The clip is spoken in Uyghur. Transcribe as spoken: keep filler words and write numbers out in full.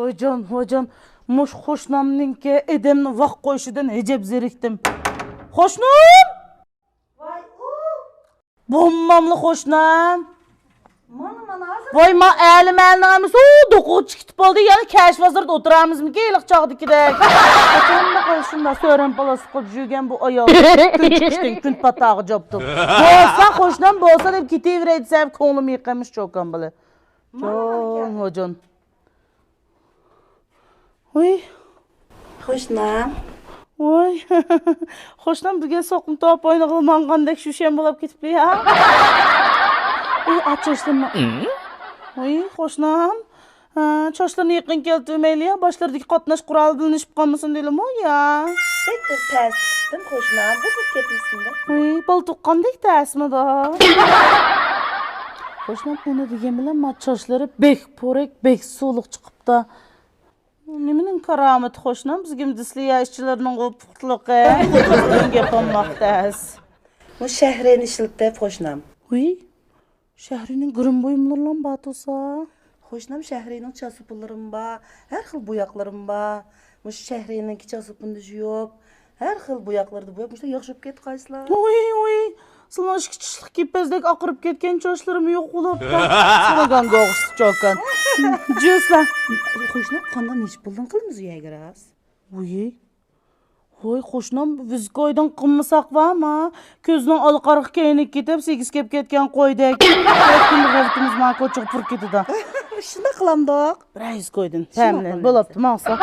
ۋايجان، ۋايجان، مۇش قوشنامنىڭكى ئادەمنى ۋاق قويۇشىدىن ئەجەب زېرىكتىم. قوشنام! ۋاي ئۇ! بومماملا قوشنام. مانا، مانا ھازىر. ۋاي، ما ئەلىم ئەلنىڭ ھەممىسى، ئۇ، دوقۇغا چىقىپ بولدى. يەنە كەش بازىرىدا ئولتۇرامىزمىكى، ھېلىقى چاغدىكىدەك؟ قاچاندا قىلسۇندا، سۆرەم پالاسلىق قىلىپ يۈرگەن بۇ ئايال. كۈن چىقىشتىن كۈن پاتاغا جاپتۇم. بولسا قوشنام، بولسا دەپ كېتىۋېرەي دېسەم، كۆڭلۈم يېقىنمىش چوكان بالا. مانا، مانا، جان، ھوجان. ۋۇي. قوشنام. ۋۇي. قوشنام بۈگۈن سوقما توپ ئوينىغىلى ماڭغاندەك شۇشەن بولاپ كېتىپتۇ يا. ۋۇي، ئاچ چاچلىرىنى. ۋۇي، قوشنام. ھە، چاچلىرىنى يېقىن كەلتۈرمەيلى يا، باشلىرىدىكى قاتناش قورالى بىلىنىشىپ قالمىسۇن دېلىمۇ يا. بەك بىر تەس چىقتىم قوشنام، بۇزۇپ كەتمىسۇن دەپ. ۋۇي، بالا تۇغقاندەك تەسمىدا. قوشنام ئۇنى دېگەن بىلەن ما چاچلىرى بەك پورەك، بەك سۇلۇق چىقىپتۇ. نېمىنىڭ كارامىتى قوشنام؟ بىزگىمۇ دېسىلى يا ئىشچىلىرىنىڭ پۇختىلىقى. گەپ بولماق تەس. بۇ شەھرىينى ئىشلىتىپ قوشنام. ۋۇي، شەھرىينىڭ گىرىم بۇيۇملىرىلام بار تۇرسا. قوشنام شەھرىينىڭ چاسۇپىنلىرىمۇ بار، ھەر خىل بوياقلىرىمۇ بار. مۇشۇ شەھرىينىڭكى چاسۇپىنىنى يۇيۇپ، ھەر خىل بوياقلىرىدا بوياپ، مۇشۇنداق ياخشى بولۇپ كەتتى قايسىلا. ۋۇي، ۋۇي. سىلىنىڭ ئىككى چىشلىق كېپەزدەك ئاقىرىپ كەتكەن چاچلىرىم يوق بولۇپتۇ. سىلىگان گوغۇس چوكان. جۈسلا. قوشنام قانداق نېچە پۇلدىن قىلىمىز يەگە راست؟ ۋۇي. ۋوي، قوشنام، ۋىزكويدىن قىلمىساق بارما؟ كۆزنىڭ ئالىقارىغا كەينىگە كېتىپ، سېگىز كېلىپ كەتكەن قويدەك. كۈندە غەۋىتىمىز ما كوچىغا پۇر كېتىدۇ. شۇنداق قىلامدۇق. بىر ۋىزكويدىن تەمىنلەن. بولاپتۇ، ماڭسا.